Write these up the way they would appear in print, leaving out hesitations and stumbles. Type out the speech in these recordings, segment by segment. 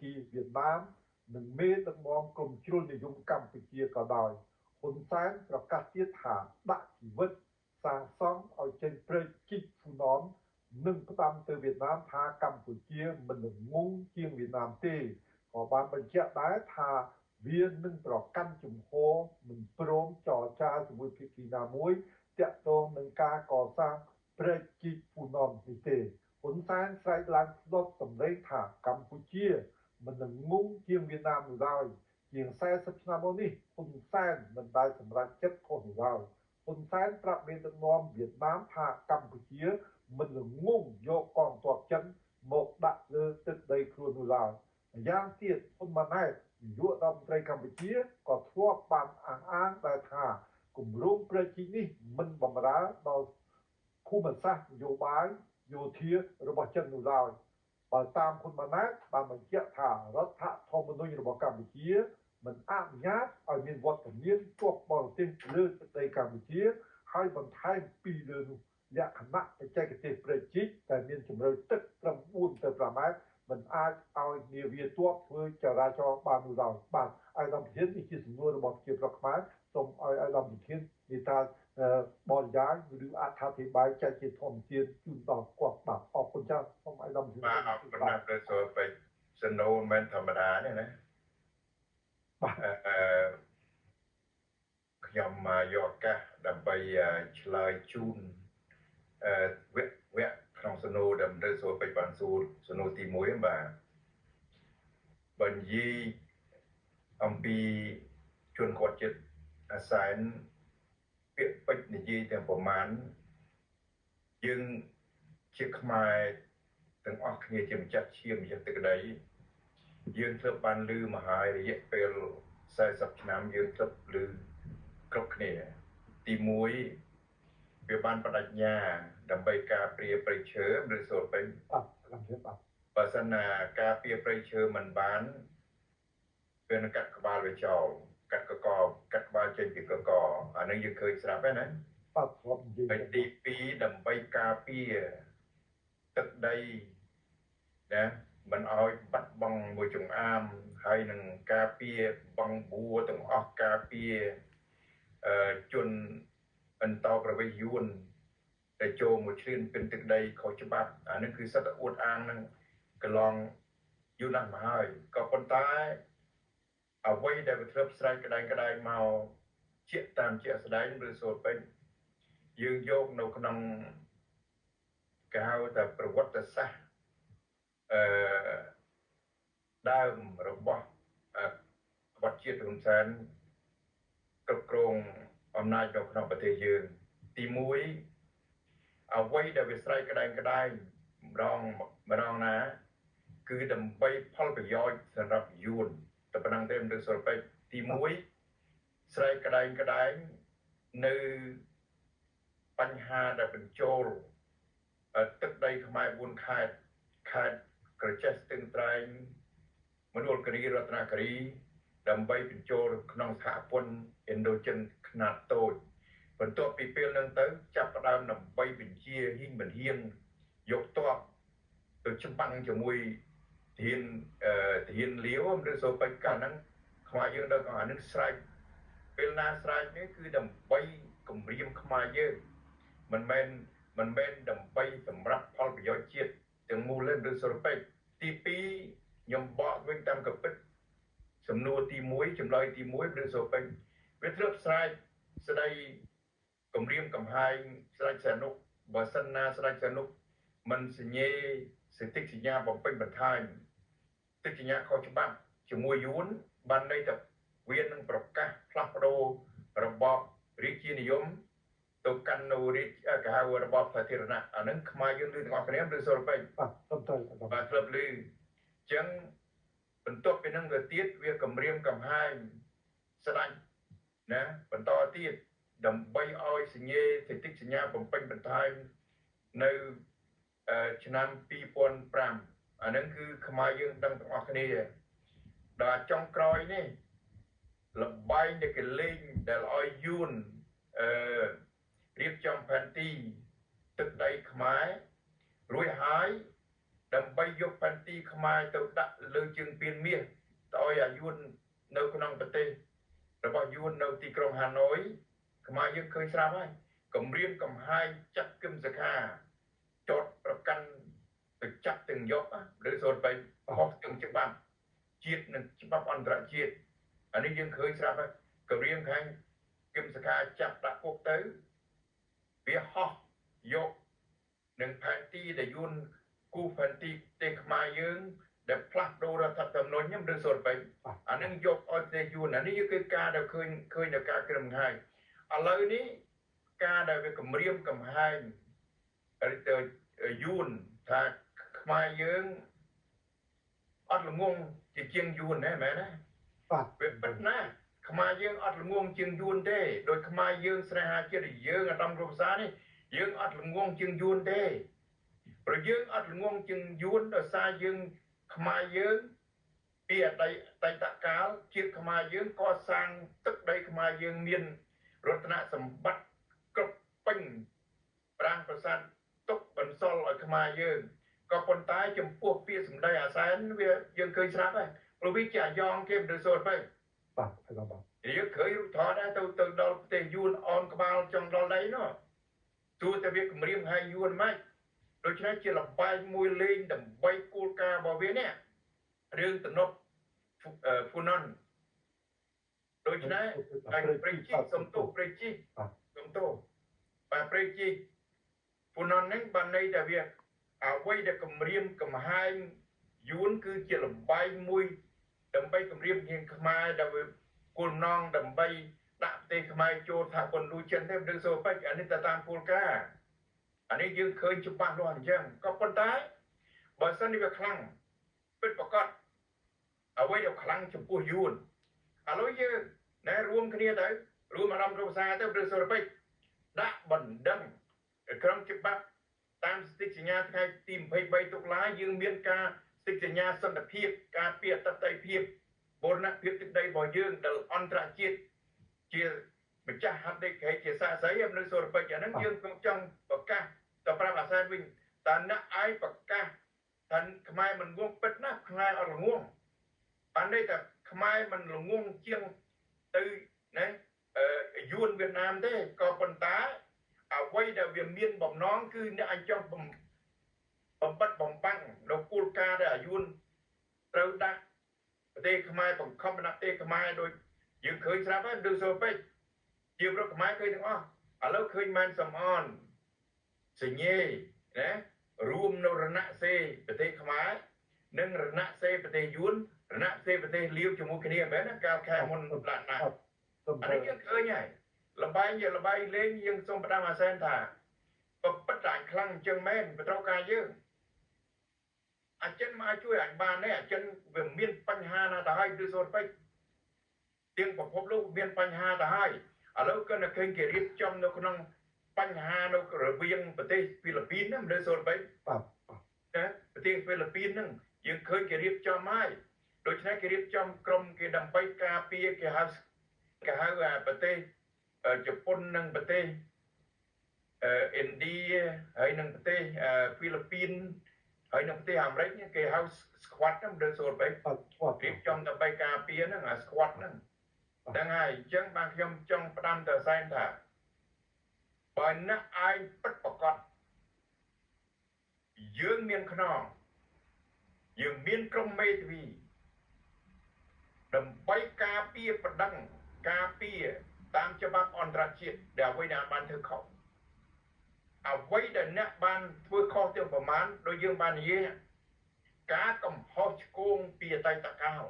គីវៀតណាមនិងមេដឹកនាំក្រុមជ្រុលនិយមកម្ពុជាក៏ដោយ។ ហ៊ុនសែនប្រកាសទៀតថា ដាក់ជីវិតសាងសង់ឲ្យចេញព្រែកជីកហ្វូណន និងផ្ដាំទៅវៀតណាមថា កម្ពុជាមិនល្ងង់ជាងវៀតណាមទេ ក៏បានបញ្ជាក់ដែរថា វានឹងប្រកាន់ជំហរមិនព្រមចរចាជាមួយភាគីណាមួយទាក់ទងនឹងការកសាងព្រែកជីកហ្វូណននេះទេ។ ហ៊ុនសែនស្រែកឡើងផ្លត់សម្លេងថា កម្ពុជាមិនល្ងង់ជាងវៀតណាមនោះឡើយ។ ជាង40ឆ្នាំមកនេះ ហ៊ុនសែនមិនដែលសម្រេចចិត្តខុសនោះឡើយ។ ហ៊ុនសែនប្រាប់មេដឹកនាំវៀតណាមថា កម្ពុជាមិនល្ងង់យកកងទ័ពចិនមកដាក់លើទឹកដីខ្លួននោះឡើយ។ យ៉ាងទៀត ហ៊ុនម៉ាណែត នាយករដ្ឋមន្ត្រីកម្ពុជា ក៏ធ្លាប់បានអះអាងដែរថា គម្រោងព្រែកជីកនេះមិនបម្រើដល់ភូមិសាស្ត្រនយោបាយយោធារបស់ចិននោះឡើយ។ បើតាមហ៊ុនម៉ាណែតបានបញ្ជាក់ថា រដ្ឋធម្មនុញ្ញរបស់កម្ពុជាមិនអនុញ្ញាតឲ្យមានវត្តមានទ័ពបរទេសលើទឹកដីកម្ពុជា ហើយបន្ថែមពីលើនោះ លក្ខណៈបច្ចេកទេសព្រែកជីកដែលមានជម្រៅទឹកត្រឹម4ទៅ5ម៉ែត្រ មិនអាចឲ្យនាវាទ័ពធ្វើចរាចរណ៍បាននោះឡើយ។ បាទ អាយដាមប្រធាន នេះជាសំណួររបស់ប្រជាប្រដ្ឋខ្មែរ សូមឲ្យអាយដាមប្រធានមេត្តាបរិយាយឬអត្ថាធិប្បាយចែកជាធម្មជាតិជូនដល់គាត់។ បាទ អរគុណចាស់ សូមអាយដាមប្រធាន។ បាទ អរគុណណាស់ព្រះសូពេជ្រ។ សំណួរមិនមែនធម្មតាទេណា។ បាទ អឺខ្ញុំយកឱកាសដើម្បីឆ្លើយជូនអឺវគ្គវគ្គក្នុងសំណួរដែលព្រះសូពេជ្របានសួរ សំណួរទី1។ បាទ បើនិយាយអំពីជនគាត់ចិត្តអាសែន ពាក្យពេចន៍និយាយទាំងប្រមាណ យើងជាខ្មែរទាំងអស់គ្នា ជាម្ចាស់ឈាមម្ចាស់ទឹកដី យើងធ្លាប់បានឮមកហើយ រយៈពេល40ឆ្នាំ យើងធ្លាប់ឮគ្រប់គ្នា។ ទី1 វាបានបដិញ្ញាដើម្បីការពារព្រៃឈើ ឬសូត្រពេញ បាទ កម្មភាព បាទ បើសិនណាការពារព្រៃឈើមិនបាន វានឹងកាត់ក្បាលវាចោល កាត់កក កាត់ក្បាលចេញពីកក អានឹងយើងឃើញស្រាប់ហើយណា។ បាទ ធ្លាប់និយាយហើយ។ ទី2 ដើម្បីការពារទឹកដីណា មិនឲ្យបាត់បង់មួយចង្អាម ហើយនឹងការពារបឹងបួទាំងអស់ ការពារជនអន្តោប្រវេសន៍យួនដែលចូលមកឈ្លានពានទឹកដីខុសច្បាប់ អានឹងគឺសិតតែអួតអាងនឹងកន្លងយូរណាស់មកហើយ។ ក៏ប៉ុន្តែអ្វីដែលវាធ្លាប់ស្រែកក្តែងក្តែងមកជាតាមជាក់ស្ដែង ឬសូត្រពេញ យើងយកនៅក្នុងគេហៅថាប្រវត្តិសាស្ត្រអឺដើមរបស់ក្បត់ជាតិហ៊ុនសែនគ្រប់គ្រងអំណាចនៅក្នុងប្រទេសយើង។ ទី1 អ្វីដែលវាស្រែកក្តែងក្តែងម្ដងម្ដងណា គឺដើម្បីផលប្រយោជន៍សម្រាប់យួនតែប៉ុណ្ណឹងទេ មិនឬសុរពេជ្រ។ ទី1 ស្រែកក្តែងក្តែងនៅបញ្ហាដែលបញ្ចូលទឹកដីខ្មែរ4ខេត្ត ខេត្តក្រចេះ ស្ទឹងត្រែង មណ្ឌលគិរី រតនគិរី ដើម្បីបញ្ចូលក្នុងសហព័ន្ធឥណ្ឌូចិនខ្នាតតូច។ បន្ទាប់ពីពេលហ្នឹងទៅ ចាប់ផ្ដើមដើម្បីបញ្ជាហ៊ីងមិនហ៊ានយកតបទៅច្បាំងជាមួយទាហានទាហានលាវ ឬសូពេជ្រ កាលហ្នឹងខ្មែរយើងដល់អានឹងស្រែក ពេលណាស្រែកនេះគឺដើម្បីគម្រាមខ្មែរយើង មិនមែនដើម្បីសម្រាប់ផលប្រយោជន៍ជាតិទាំងមូលទេ ឬសូពេជ្រ។ ទី2 ខ្ញុំបកវិញតាមកពិត សំណួរទី1 ចម្លើយទី1 ឬសូពេជ្រ វាធ្លាប់ស្រែកស្ដីគម្រាមកំហែងស្ដេចសនុក បើសិនណាស្ដេចសនុកមិនសញ្ញេសិទ្ធិសញ្ញាបំពេញបន្ថែមទឹកសញ្ញាខុសច្បាប់ជាមួយយួន បានន័យថាវានឹងប្រកាសផ្លាស់ប្ដូររបបរាជានិយមទៅកាន់នៅរាជគេហៅរបបសាធារណៈ។ អានឹងខ្មែរយើងឮទាំងអស់គ្នា ឬសូរពេជ្រ? បាទ ត្រឹមត្រូវ។ បាទ ធ្លាប់ឮ។ អញ្ចឹងបន្ទាប់ពីនឹងទៅទៀត វាគម្រាមកំហែងស្ដេចណាបន្តទៀត ដើម្បីឲ្យសញ្ញេសិទ្ធិសញ្ញាបំពេញបន្ថែមនៅឆ្នាំ2005 អានឹងគឺខ្មែរយើងដឹងទាំងអស់គ្នា។ ដល់ចុងក្រោយនេះ លបែងដែលគេលេងដែលឲ្យយួនអឺរៀបចំផែនទីទឹកដីខ្មែររួចហើយ ដើម្បីយកផែនទីខ្មែរទៅដាក់លើជើងពានមាសទៅឲ្យអាយួននៅក្នុងប្រទេសរបស់យួននៅទីក្រុងហាណូយខ្មែរយើងឃើញស្រាប់ហើយគម្រាមកំហែងចាប់គឹមសខាចោតប្រកាន់ទៅចាប់ទាំងយកឬសូត្របីខុសទាំងច្បាប់ជាតិនិងច្បាប់អន្តរជាតិអានេះយើងឃើញស្រាប់ហើយគម្រាមខាងគឹមសខាចាប់ដាក់គុកទៅវាហោះយកនឹងផែនទីដែលយួនគូផែនទីប្រទេសខ្មែរយើងដែលផ្លាស់ប្ដូររដ្ឋធម្មនុញ្ញខ្ញុំឬសូត្របីអានឹងយកឲ្យប្រទេសយួនអានេះគឺការដែលឃើញនៅការក្រឹមហើយឥឡូវនេះការដែលវាគម្រាមកំហែងទៅយួនថាខ្មែរយើងអត់ល្ងងជាជាងយួនទេមែនទេបាទវាពិតណាស់ខ្មែរយើងអត់ល្ងងជាងយួនទេដោយខ្មែរយើងស្នេហាជាតិយើងអាដាមគ្រួសារនេះយើងអត់ល្ងងជាងយួនទេព្រោះយើងអត់ល្ងងជាងយួនដោយសារយើងខ្មែរយើងពីអតីតកាលជាតិខ្មែរយើងកសាងទឹកដីខ្មែរយើងមានរតនសម្បត្តិគ្រប់ពេញប្រាង្គប្រាសាទទុកបន្សល់ឲ្យខ្មែរយើងក៏ប៉ុន្តែចំពោះពាក្យសម្ដីអាសែនវាយើងឃើញស្រាប់ហើយព្រោះវាជាអាយ៉ងគេមិនសូត្រពេកបាទបាទយើងឃើញរូបថតដែរទៅដល់ប្រទេសយួនអនក្បាលចង់ដល់ដីនោះទោះតែវាគម្រាមឲ្យយួនមិនដូច្នេះជាលបែងមួយលេងដើម្បីគោលការណ៍របស់វានេះរឿងទំនប់ហ្វូណនដូច្នេះព្រៃជីកសំទោសព្រៃជីកសំទោសបាទព្រៃជីកហ្វូណនហ្នឹងបានន័យថាវាអ្វីដែលគម្រាមកំហែងយួនគឺជាលបែងមួយដើម្បីគម្រាមជាងខ្មែរដែលវាគោលបំណងដើម្បីដាក់ប្រទេសខ្មែរចូលថាប៉ុនលូចិនទេឬសូពេចអានេះទៅតាមគោលការណ៍អានេះយើងឃើញច្បាស់លាស់អញ្ចឹងក៏ប៉ុន្តែបើសិននេះវាខ្លាំងពិតប្រាកដអ្វីដែលខ្លាំងចំពោះយួនឥឡូវយើងណែរួមគ្នាទៅរួមអារម្មណ៍គ្រួសារទៅឬសូពេចដាក់បណ្ដឹងក្នុងច្បាប់តាមស្តិចសញ្ញាថ្ងៃទី23តុលាយើងមានការស្តិចសញ្ញាសន្តិភាពការពារអតត័យភាពបូរណភាពទឹកដីរបស់យើងដែលអន្តរជាតិជាម្ចាស់ហត្ថលេខីជាសាក្សីនៅសូរពេជ្រអាហ្នឹងយើងក៏ចង់ប្រកាសទៅប្រាប់អាសែនវិញតើអ្នកឯងប្រកាសថាខ្មែរមិនងងពិតណាស់ខ្មែរអត់ល្ងងបានន័យថាខ្មែរមិនល្ងងជាងទៅណាយួនវៀតណាមទេក៏ប៉ុន្តែអ្វីដែលវាមានបំណងគឺអ្នកឯងចង់បំបិតបំបាំងនៅគោលការណ៍ដែលអាយួនត្រូវដាក់ប្រទេសខ្មែរបង្ខំដាក់ប្រទេសខ្មែរដោយយើងឃើញស្រាប់ហើយដូចសូពេចជាប្រុសខ្មែរឃើញទាំងអស់ឥឡូវឃើញម៉ែនសំអនសញ្ញេណារួមនៅរណសេប្រទេសខ្មែរនិងរណសេប្រទេសយួនរណសេប្រទេសលាវជាមួយគ្នាមែនណាកាលខែមុនឡាក់ណាស់អានេះយើងឃើញហើយលបែងយើងលបែងលេងយើងសូមផ្ដាំអាសែនថាប្រពិតតែខ្លាំងអញ្ចឹងមែនបត្រូវការយើងអាចិនមកជួយអញបានទេអាចិនវាមានបញ្ហាណាស់ទៅហើយគឺសូត្រពេចទៀងពិភពលោកមានបញ្ហាទៅហើយឥឡូវគឺនៅឃើញគេរៀបចំនៅក្នុងបញ្ហានៅរវាងប្រទេសហ្វីលីពីនណាមិនសូត្រពេចបាទណាប្រទេសហ្វីលីពីនហ្នឹងយើងឃើញគេរៀបចំហើយដូច្នេះគេរៀបចំក្រុមគេដើម្បីការពារគេហៅប្រទេសជប៉ុននិងប្រទេសឥណ្ឌាហើយនិងប្រទេសហ្វីលីពីនហើយនៅប្រទេសអាមេរិកគេហៅ squad ហ្នឹងមិនដឹងសូត្របែបរៀបចំដើម្បីការពារហ្នឹងអា squad ហ្នឹងហ្នឹងហើយអញ្ចឹងបានខ្ញុំចង់ផ្ដាំទៅសែនថាបើអ្នកឯងពិតប្រាកដយើងមានខ្នងយើងមានក្រុមមេធាវីដើម្បីការពារប្តឹងការពារតាមច្បាប់អន្តរជាតិដែលអ្វីដែលបានធ្វើខុសអ្វីដែលអ្នកបានធ្វើខុសទាំងប្រមាណដោយយើងបាននិយាយការកំហុសឆ្គងពីអតីតកាល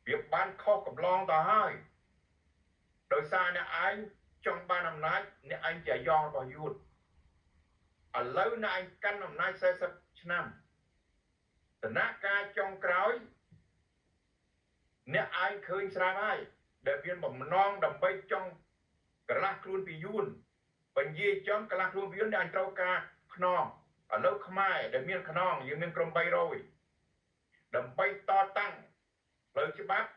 វាបានខុសកំឡងទៅហើយដោយសារអ្នកឯងចង់បានអំណាចអ្នកឯងជាអាយ៉ងរបស់យួនឥឡូវអ្នកឯងកាន់អំណាច40ឆ្នាំដំណាក់កាលចុងក្រោយអ្នកឯងឃើញស្រាប់ហើយដែលមានបំណងដើម្បីចង់ក្រឡាស់ខ្លួនពីយួនបើនិយាយចំកន្លះខ្លួនពីយួនអ្នកឯងត្រូវការខ្នងឥឡូវខ្មែរដែលមានខ្នងយើងមានក្រុម300ដើម្បីតតាំងផ្លូវច្បាប់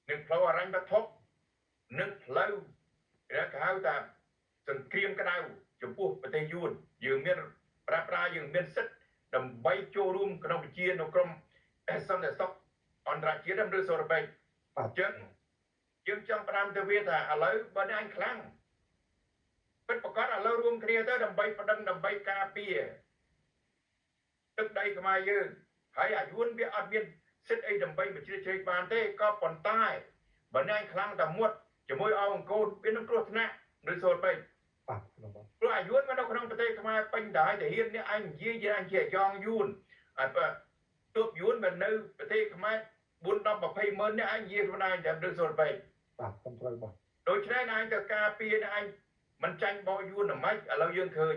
និងផ្លូវអរញ្ញវត្ថុនិងផ្លូវគេហៅថាសង្គ្រាមក្តៅចំពោះប្រទេសយួនយើងមានប្រាប្រាយើងមានសិទ្ធិ ដើម្បីចូលរួមក្នុងវិជានៅក្រមសន្តិសុខអន្តរជាតិ ឬសូរបេក។ អញ្ចឹងយើងចង់ផ្ដាំទៅវាថា ឥឡូវបើអ្នកឯងខ្លាំងពិតប្រកប ឥឡូវរួមគ្នាទៅ ដើម្បីប្តឹង ដើម្បីការពារទឹកដីខ្មែរយើង ហើយអាយួនវាអត់មានសិទ្ធិអីដើម្បីមកជ្រៀតជ្រែកបានទេ។ ក៏ប៉ុន្តែបើអ្នកឯងខ្លាំងតែមុតជាមួយអង្គកូន វានឹងគ្រោះថ្នាក់ ឬសូលពេក បាទ ព្រោះអាយួនមកនៅក្នុងប្រទេសខ្មែរពេញដែរ តែហ៊ាននេះឯងនិយាយ ឯងជាយ៉ងយួន ហើយបើទប់យួនមកនៅប្រទេសខ្មែរ 4 10 20ម៉ឺននេះ ឯងនិយាយខ្លួនឯងតែឬសូលពេក បាទ ខ្ញុំត្រូវ បាទ។ ដូច្នេះឯងទៅការពារ ឯងមិនចាញ់បោយួនហ្មង។ ឥឡូវយើងឃើញ